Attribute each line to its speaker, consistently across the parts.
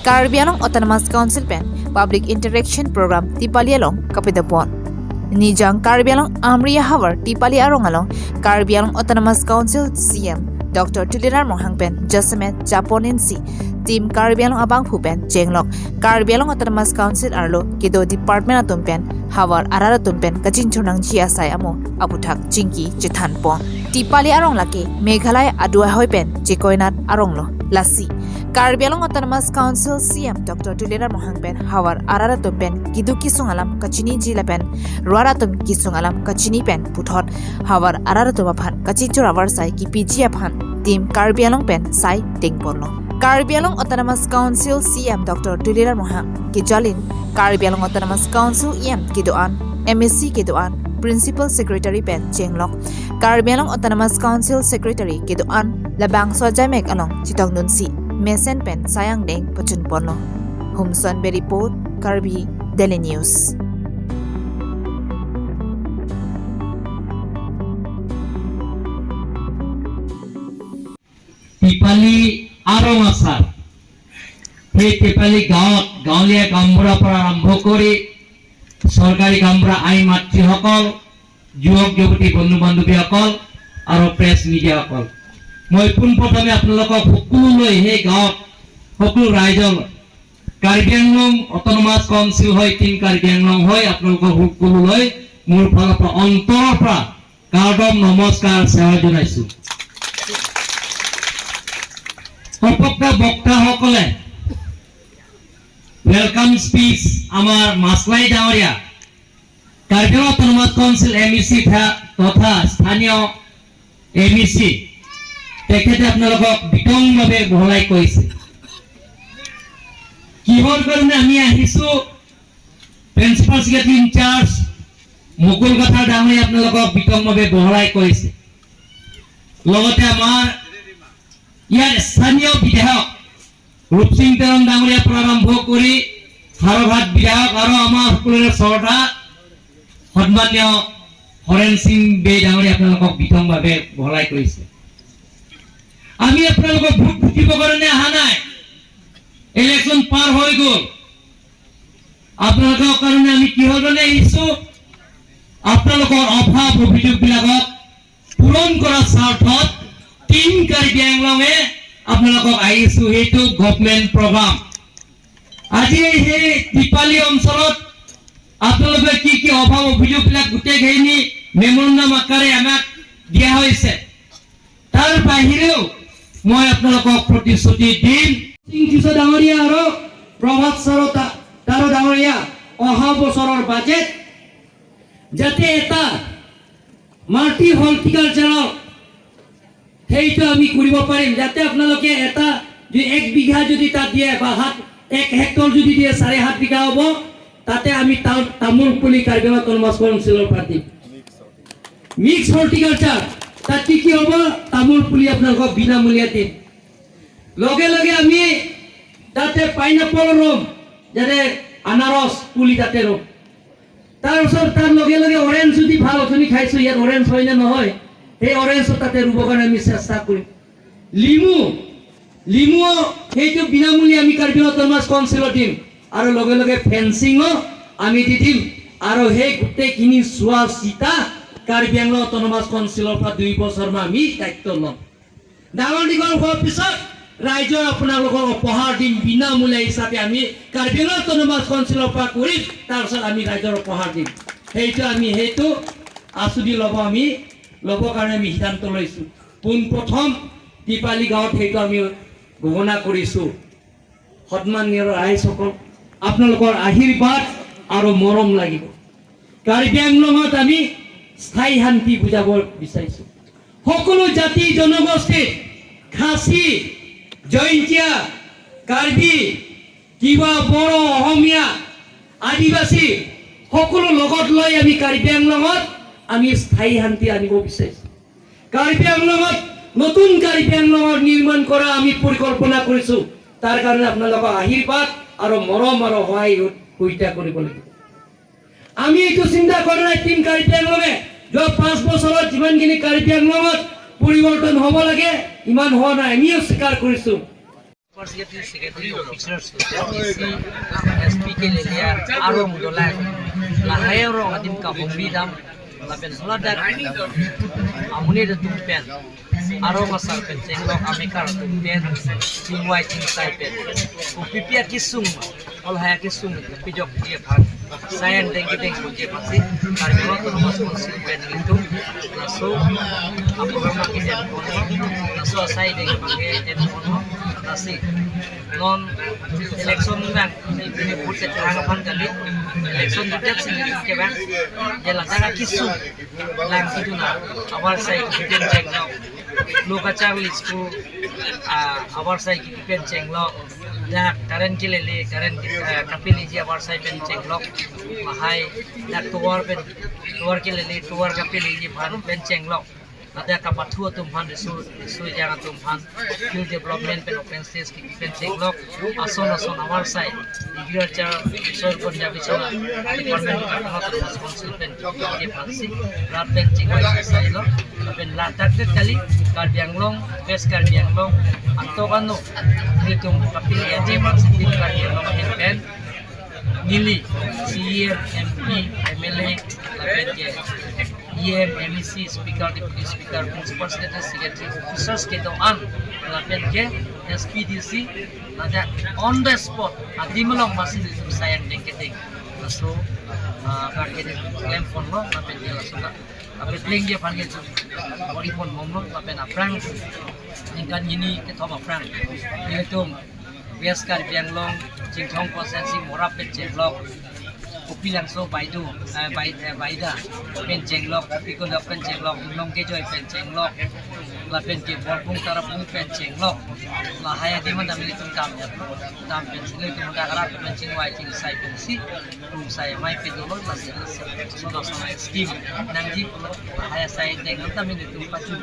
Speaker 1: Karbi Anglong Autonomous Council pen Public Interaction Program Tipali along Kapidapon. Nijang Karbi Anglong Amria Hawar Tipali Arong along Karbi Anglong Autonomous Council CM Dr. Tulinar Ronghang pen Jasame Japonin si Team Karbi Anglong Abang Phupen Chenglok Karbi Anglong Autonomous Council arlo Kido Department atum pen Hawar Arar atum pen Kachin Chonang Chia Sai Amo Abuthak Chingki Chithan Pon Tipali Arong lake Meghalaya Adua Hoi pen Chikoinat Arong lo Lasi Karbi Anglong Autonomous Council CM Dr. Tulinar Ronghang pen Hawar Arar atum pen Kidu Kisung Alam Kachini Jila pen Ruaratum Kisung Alam Kachini pen Puthot Hawar Arar atum aphan Kachin Chorawar Sai ki PG aphan Team Karbi Anglong pen Sai Tengponlo Karbi Anglong Autonomous Council CM Dr. Tulinar Ronghang ki Jalin Karbi Anglong Autonomous Council EM Kidoan MSc Kidoan Principal Secretary pen Chenglok Karbi Anglong Autonomous Council Secretary Kidoan Labang Sojamek along Chitong Nunsi Mesen pen Sayang Deng Pachun Ponlo Humson Be Report Karbi Daily News.
Speaker 2: Tipali আৰং আচাৰ, সেই টিপালী গাঁৱত গাঁৱলীয়া গাঁওবুঢ়াৰ পৰা আৰম্ভ কৰি চৰকাৰী গাঁওবুঢ়া, আই মাতৃসকল, যুৱক যুৱতী, বন্ধু বান্ধৱীসকল আৰু প্ৰেছ মিডিয়াসকল, মই পোনপ্ৰথমে আপোনালোকক সকলোলৈ, সেই গাঁৱত সকলো ৰাইজৰ কাৰ্বি আংলং অট'নমাছ কাউন্সিল হৈ, টিম কাৰ্বি আংলং হৈ আপোনালোকক সকলোলৈ মোৰ ফালৰ পৰা অন্তৰৰ পৰা কাৰ্দম নমস্কাৰ সেৱা জনাইছো। সৰ্বক্তা বক্তাসকলে welcome speech আমাৰ মাছলাই ডাঙৰীয়া, কাৰ্বি আংলং অট'নমাছ কাউন্সিল এমইচি তথা স্থানীয় এমইচি, তেখেতে আপোনালোকক বিতংভাৱে বহলাই কৈছে কিহৰ কাৰণে আমি আহিছো। প্ৰিন্সিপাল ছেক্ৰেটাৰী ইনচাৰ্জ মুকুল কথাৰ ডাঙৰীয়া আপোনালোকক বিতংভাৱে বহলাই কৈছে। লগতে আমাৰ ইয়াৰ স্থানীয় বিধায়ক ৰূপসিং তেৰং ডাঙৰীয়াৰ পৰা আৰম্ভ কৰি হাৰঘাট বিধায়ক আৰু আমাৰ সকলোৰে শ্ৰদ্ধা সন্মানীয় হৰেণ সিং বে ডাঙৰীয়া আপোনালোকক বিতংভাৱে বহলাই কৈছে। আমি আপোনালোকক ভোট ফুটিবৰ কাৰণে অহা নাই। ইলেকশ্যন পাৰ হৈ গ'ল। আপোনালোকৰ কাৰণে আমি কিহৰ কাৰণে আহিছো? আপোনালোকৰ অভাৱ অভিযোগবিলাকক পূৰণ কৰাৰ স্বাৰ্থত টিম কাৰ্বি আংলঙে আপোনালোকক আহিছো। সেইটো গভমেণ্ট প্ৰগ্ৰাম। আজি সেই টিপালী অঞ্চলত আপোনালোকে কি কি অভাৱ অভিযোগবিলাক গোটেইখিনি মেমৰেণ্ডাম আকাৰে আমাক দিয়া হৈছে। তাৰ বাহিৰেও মই আপোনালোকক প্ৰতিশ্ৰুতি দিম, সিং ডাঙৰীয়া আৰু প্ৰভাত তাৰো ডাঙৰীয়া, অহা বছৰৰ বাজেট যাতে এটা মাল্টি হৰ্টিকালচাৰৰ সেইটো আমি কৰিব পাৰিম, যাতে আপোনালোকে এটা যদি 1 বিঘা যদি তাত দিয়ে বা 1 হেক্টৰ যদি দিয়ে, 7.5 বিঘা হ'ব। তাতে আমি তামোল পুলি কাৰ্বি আংলং অট'নমাছ কাউন্সিলৰ পৰা দিম। মিক্স হৰ্টিকালচাৰ, তাত কি কি হ'ব? তামোল পুলি আপোনালোকক বিনামূলীয়া দিম। লগে লগে আমি তাতে পাইনাপল ৰুম, যাতে আনাৰস পুলি তাতে ৰুম। তাৰপিছত তাৰ লগে লগে অৰেঞ্জ, যদি ভাল অথনি খাইছোঁ ইয়াত অৰেঞ্জ হয় নে নহয়, সেই অৰেঞ্জো তাতে ৰুবৰ কাৰণে আমি চেষ্টা কৰিম। লিমু, লিমু সেইটো বিনামূলীয়া আমি কাৰ্বি অট'নমাছ কাউন্সিলত দিম আৰু লগে লগে ফেঞ্চিঙো আমি দি দিম। আৰু সেই গোটেইখিনি চোৱা চিতা কাৰ্বি আংলং অট'নমাছ কাউন্সিলৰ পৰা 2 বছৰমান আমি দায়িত্ব ল'ম। ডাঙৰ দীঘল হোৱাৰ পিছত ৰাইজৰ আপোনালোকক উপহাৰ দিম। বিনামূলীয়া হিচাপে আমি কাৰ্বি আংলং অট'নমাছ কাউন্সিলৰ পৰা কৰিম, তাৰপিছত আমি ৰাইজৰ উপহাৰ দিম। সেইটো আমি সেইটো আঁচনি ল'ব আমি ল'বৰ কাৰণে আমি সিদ্ধান্ত লৈছোঁ। পোনপ্ৰথম টিপালী গাঁৱত সেইটো আমি ঘোষণা কৰিছোঁ। সন্মানীয় ৰাইজসকল, আপোনালোকৰ আশীৰ্বাদ আৰু মৰম লাগিব। কাৰ্বি আংলঙত আমি স্থায়ী শান্তি বুজাব বিচাৰিছোঁ। সকলো জাতি জনগোষ্ঠীৰ, খাচী, জয়ন্তীয়া, কাৰ্বি, কিবা বড়ো, অসমীয়া, আদিবাসী সকলো লগত লৈ আমি কাৰ্বি আংলঙত আমি স্থায়ী শান্তি আনিব বিচাৰিছোঁ। কাৰ্বি আংলঙত নতুন কাৰ্বি আংলঙৰ নিৰ্মাণ কৰা আমি পৰিকল্পনা কৰিছোঁ। তাৰ কাৰণে আপোনালোকৰ আশীৰ্বাদ আৰু মৰম আৰু সহায় সুবিধা কৰিব লাগিব। আমি এইটো চিন্তা কৰা নাই, টিম কাৰ্বি আংলঙে যোৱা 5 বছৰত যিমানখিনি কাৰ্বি আংলঙত পৰিৱৰ্তন হ'ব লাগে, ইমান হোৱা নাই, আমিও স্বীকাৰ কৰিছোঁ।
Speaker 3: Secretary officers DC SP ke lelia arong dola lahai rong adim ka hombi dam lapen hola amuni de tumpen arong asar pen chenglok amikar tumpen chingwai chingsai pen upipia kisung ol haya kisung pijok je bhag sayan dengki deng je phasi Karbi Autonomous Council pen itu laso program ki den kono laso asai deng bhange den kono nasi non election bang ini vote thang phan kali election dite sing ke bang je la kisung lang kitu na abar sai den cheng no lokachar list abar sai ki pen cheng lo da current ki le current kapili ji abar sai pen cheng lo mahai da tower pen tower ki le tower kapili ji phan pen cheng lo ada kapathu tum phan su su janga tum phan skill development pen open space ki pen cheng lo ason ason abar sai agriculture soil conservation department responsible pen ke phan si rat pen cheng sai lo pen la target kali Karbi Anglong West Karbi Anglong antokano nitum kapili aje phan si Karbi Anglong pen nili CM MP MLA lapen ke EM MEC speaker deputy speaker principal secretary secretary officers ke do an lapen ke SPDC ada on the spot adimlong masin ditum sayang dengke deng so ka ke claim phone lo lapen ke laso ka ape pling je phan ke body phone mom lo lapen aprang ingkan ini ke thom aprang nitum West Karbi Anglong Chingthong constituency Morap pen Chenglok Upilangso Baidu Baida pen Chenglok Upikondok pen Chenglok Unong Kejoy pen Chenglok la pen ke Borpung Tarapung pen Chenglok la haya di man dami tum kam ya dam pen sile tum da gara pen chingwai ching sai pen si tum sai mai pe dolo la si so da sama scheme nangji haya sai deng ta mi tum pachu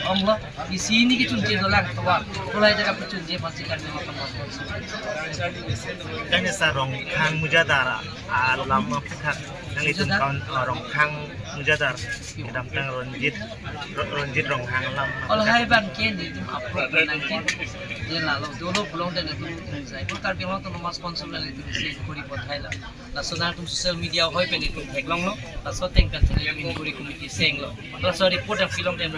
Speaker 3: onglo isi ni ki chun che dolang to wa tolai jaga pachun je pasi kan ma kam
Speaker 4: Kanya sa rong khang mujadara a lama phak nang itum kaun rong khang mujadar kedam tang Ronjit Ronjit rong khang lam
Speaker 3: ol hai ban ke ni tum approve nangji je la lo dolo blong de tum sai ko Karbi Autonomous Council le tum se kori pothaila la sonar tum social media hoi pen tum theklong lo la so teng kan inquiry committee seng lo la so report a filong dem.